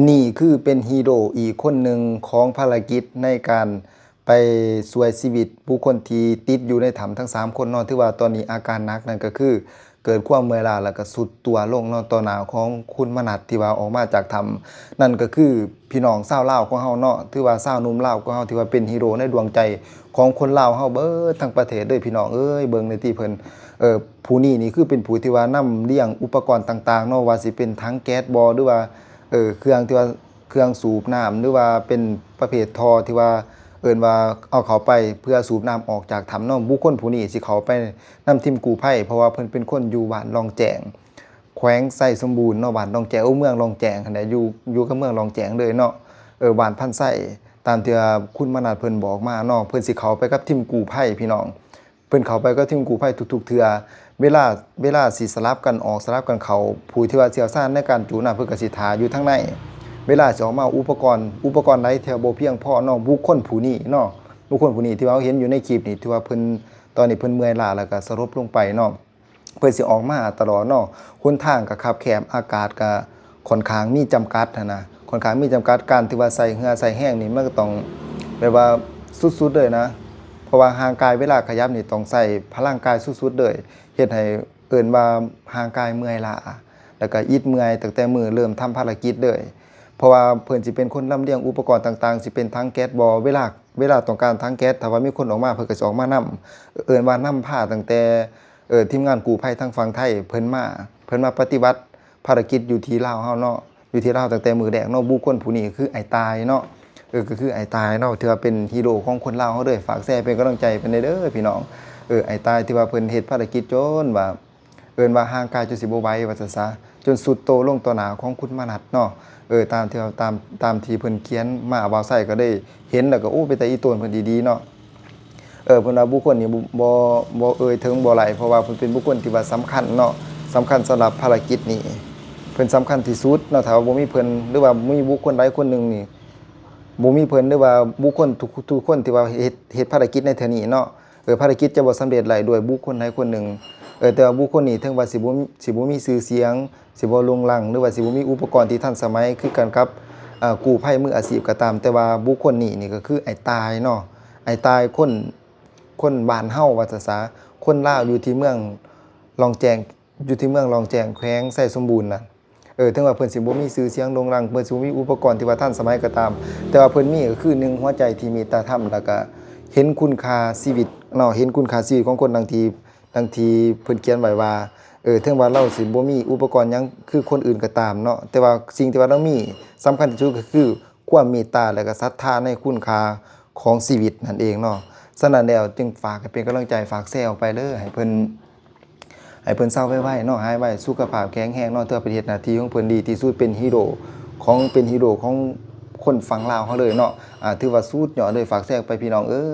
ນີ້ຄືເປັນຮີໂຣອີກຄົນໜຶ່ງຂອງພາລະກິດໃນການໄປຊ່ວຍຊີວິດບຸກຄົນທີ່ຕິດຢູ່ໃນຖ້ຳທັງສາມຄົນເນາະ. ຖືວ່າຕອນນີ້ອາການໜັກນັ້ນກໍຄືເກີດຄວາມເມື່ອຍລ້າ ແລ້ວກໍຊຸດຕົວລົງເນາະ ຕໍ່ໜ້າຂອງຄຸນມະນັດທີ່ວ່າອອກມາຈາກຖ້ຳ. ນັ້ນກໍຄືພີ່ນ້ອງຊາວລາວຂອງເຮົາເນາະ, ຖືວ່າຊາວໜຸ່ມລາວຂອງເຮົາທີ່ວ່າເປັນຮີໂຣໃນດວງໃຈຂອງຄົນລາວເຮົາເບິດທັງປະເທດເດີ້ພີ່ນ້ອງເອີຍ. ເບິ່ງແດ່ຕິເພິ່ນ ເອີ ຜູ້ນີ້ນີ້ຄືເປັນຜູ້ທີ່ວ່ານຳລ້ຽງອຸປະກອນຕ່າງໆເນາະ, ວ່າຊິເປັນຖັງແກັສບໍ ຫຼືວ່າ ເອີ ເຄື່ອງທີ່ວ່າ ເຄື່ອງສູບນ້ຳ ຫຼືວ່າເປັນປະເພດທໍ່ທີ່ວ່າເອີ້ນວ່າເອົາເຂົ້າໄປເພື່ອສູບນ້ຳອອກຈາກຖ້ຳເນາະ. ບຸກຄົນຜູ້ນີ້ຊິເຂົ້າໄປນຳທີມກູ້ໄພ ເພາະວ່າເພິ່ນເປັນຄົນຢູ່ບ້ານລ່ອງແຈ້ງ ແຂວງໄຊສົມບູນເນາະ, ບ້ານລ່ອງແຈ້ງ ໂອ້ ເມືອງລ່ອງແຈ້ງຫັ້ນແຫຼະ ຢູ່ ຢູ່ກັບເມືອງລ່ອງແຈ້ງເລີຍເນາະ, ເອີ ບ້ານພັນໄຊ ຕາມທີ່ວ່າຄຸນມະນັດເພິ່ນບອກມາເນາະ. ເພິ່ນຊິເຂົ້າໄປກັບທີມກູ້ໄພພີ່ນ້ອງ. ເພິ່ນເຂົ້າໄປກັບທີມກູ້ໄພທຸກໆເທື່ອ ເວລາ ເວລາຊິສະຫຼັບກັນອອກ ສະຫຼັບກັນເຂົ້າ ຜູ້ທີ່ວ່າຊ່ຽວຊານໃນການຈູດນ້ຳ ເພິ່ນກໍຊິຖ້າຢູ່ທາງໃນ. ເວລາຊິອອກມາ ອຸປະກອນ ອຸປະກອນໃດທີ່ວ່າບໍ່ພຽງພໍເນາະ, ບຸກຄົນຜູ້ນີ້ເນາະ ບຸກຄົນຜູ້ນີ້ທີ່ວ່າເຮົາເຫັນຢູ່ໃນຄລິບນີ້ ຖືວ່າເພິ່ນ ຕອນນີ້ເພິ່ນເມື່ອຍລ້າ ແລ້ວກໍສະຫຼົບລົງໄປເນາະ. ເພິ່ນຊິອອກມາຕະຫຼອດເນາະ, ຫົນທາງກໍຄັບແຄບ ອາກາດກໍ ຂ້ອນຂ້າງມີຈຳກັດຫັ້ນນະ, ຂ້ອນຂ້າງມີຈຳກັດ. ການທີ່ວ່າໃຊ້ເຫື່ອໃຊ້ແຮງນີ້ ມັນກໍຕ້ອງແບບວ່າສຸດໆເລີຍນະ, ເພາະວ່າຮ່າງກາຍເວລາຂະຫຍັບນີ້ຕ້ອງໃຊ້ພະລັງກາຍສຸດໆເລີຍ, ເຮັດໃຫ້ເອີ້ນວ່າຮ່າງກາຍເມື່ອຍລ້າ ແລ້ວກໍອິດເມື່ອຍຕັ້ງແຕ່ມື້ເລີ່ມທຳພາລະກິດເລີຍ. ເພາະວ່າເພິ່ນຊິເປັນຄົນລຳລຽງອຸປະກອນຕ່າງໆ, ຊິເປັນຖັງແກັສບໍ, ເວລາ ເວລາຕ້ອງການຖັງແກັສ, ຖ້າວ່າມີຄົນອອກມາ ເພິ່ນກໍຊິອອກມານຳ, ເອີ້ນວ່ານຳພາຕັ້ງແຕ່ ເອີ ທີມງານກູ້ໄພທາງຝັ່ງໄທເພິ່ນມາ, ເພິ່ນມາປະຕິບັດ ພາລະກິດຢູ່ທີ່ລາວເຮົາເນາະ, ຢູ່ທີ່ລາວຕັ້ງແຕ່ມື້ແລກເນາະ. ບຸກຄົນຜູ້ນີ້ກໍຄືອ້າຍຕ່າຍເນາະ, ເອີ ກໍຄືອ້າຍຕ່າຍເນາະ, ຖືວ່າເປັນຮີໂຣຂອງຄົນລາວເຮົາເດີ້. ຝາກແຊເປັນກຳລັງໃຈເພິ່ນແດ່ເດີ້ພີ່ນ້ອງ. ເອີ ອ້າຍຕ່າຍທີ່ວ່າເພິ່ນເຮັດພາລະກິດຈົນວ່າ ເອີ້ນວ່າຮ່າງກາຍຈົນຊິບໍ່ໄຫວວ່າຊັ້ນຊະ, ຈົນຊຸດໂຕລົງຕໍ່ໜ້າຂອງຄຸນມະນັດເນາະ. ເອີ ຕາມທີ່ ຕາມ ຕາມທີ່ເພິ່ນຂຽນມາ, ບ່າວໄຊກໍໄດ້ເຫັນແລ້ວກໍ ໂອ້ ເປັນຕາອີ່ຕົນເພິ່ນດີໆເນາະ. ເອີ ເພິ່ນວ່າບຸກຄົນນີ້ບໍ່ ບໍ່ ບໍ່ເອີ່ຍເຖິງບໍ່ໄຫຼ ເພາະວ່າເພິ່ນເປັນບຸກຄົນທີ່ວ່າສຳຄັນເນາະ, ສຳຄັນສຳລັບພາລະກິດນີ້ ເພິ່ນສຳຄັນທີ່ສຸດເນາະ. ຖ້າວ່າບໍ່ມີເພິ່ນ ຫຼືວ່າບໍ່ມີບຸກຄົນໃດຄົນໜຶ່ງນີ້ ບໍ່ມີເພິ່ນ ຫຼືວ່າບຸກຄົນທຸກ ທຸກຄົນທີ່ວ່າເຮັດ ເຮັດພາລະກິດໃນເທື່ອນີ້ເນາະ, ເອີ ພາລະກິດຈະບໍ່ສຳເລັດໄດ້ດ້ວຍບຸກຄົນໃດຄົນໜຶ່ງ. ເອີ ແຕ່ວ່າບຸກຄົນນີ້ເຖິງວ່າຊິບໍ່ ຊິບໍ່ມີຊື່ສຽງ ຊິບໍ່ໂດ່ງດັງ ຫຼືວ່າຊິບໍ່ມີອຸປະກອນທີ່ທັນສະໄໝຄືກັນກັບ ເອີ ກູ້ໄພມືອາຊີບກໍຕາມ, ແຕ່ວ່າບຸກຄົນນີ້ນີ້ກໍຄືອ້າຍຕ່າຍເນາະ, ອ້າຍຕ່າຍຄົນ ຄົນບ້ານເຮົາວ່າຊັ້ນຊະ, ຄົນລາວຢູ່ທີ່ເມືອງລ່ອງແຈ້ງ ຢູ່ທີ່ເມືອງລ່ອງແຈ້ງ ແຂວງໄຊສົມບູນນະ. ເອີ ເຖິງວ່າເພິ່ນຊິບໍ່ມີຊື່ສຽງໂດ່ງດັງ ເພິ່ນຊິບໍ່ມີອຸປະກອນທີ່ວ່າທັນສະໄໝກໍຕາມ, ແຕ່ວ່າເພິ່ນມີກໍຄືໜຶ່ງຫົວໃຈທີ່ເມດຕາທຳ ແລ້ວກໍເຫັນຄຸນຄ່າຊີວິດເນາະ, ເຫັນຄຸນຄ່າຊີວິດຂອງຄົນ ດັ່ງທີ່ ດັ່ງທີ່ເພິ່ນຂຽນໄວ້ວ່າ ເອີ ເຖິງວ່າລາວຊິບໍ່ມີອຸປະກອນຫຍັງຄືຄົນອື່ນກໍຕາມເນາະ, ແຕ່ວ່າສິ່ງທີ່ວ່າລາວມີສຳຄັນທີ່ສຸດກໍຄືຄວາມເມດຕາ ແລະກໍສັດທາໃນຄຸນຄ່າຂອງຊີວິດນັ້ນເອງເນາະ. ສະນັ້ນແລ້ວຈຶ່ງຝາກໃຫ້ເປັນກຳລັງໃຈ, ຝາກແຊອອກໄປເດີ້ ໃຫ້ເພິ່ນ ໃຫ້ເພິ່ນເຊົາໄວໆເນາະ, ຫາຍໄວ, ສຸຂະພາບແຂງແຮງເນາະ. ຖືວ່າເພິ່ນເຮັດໜ້າທີ່ຂອງເພິ່ນດີທີ່ສຸດ, ເປັນຮີໂຣຂອງ ເປັນຮີໂຣຂອງຄົນຝັ່ງລາວເຮົາເລີຍເນາະ. ຖືວ່າສຸດຍອດເລີຍ, ຝາກແຊອອກໄປພີ່ນ້ອງເອີຍ.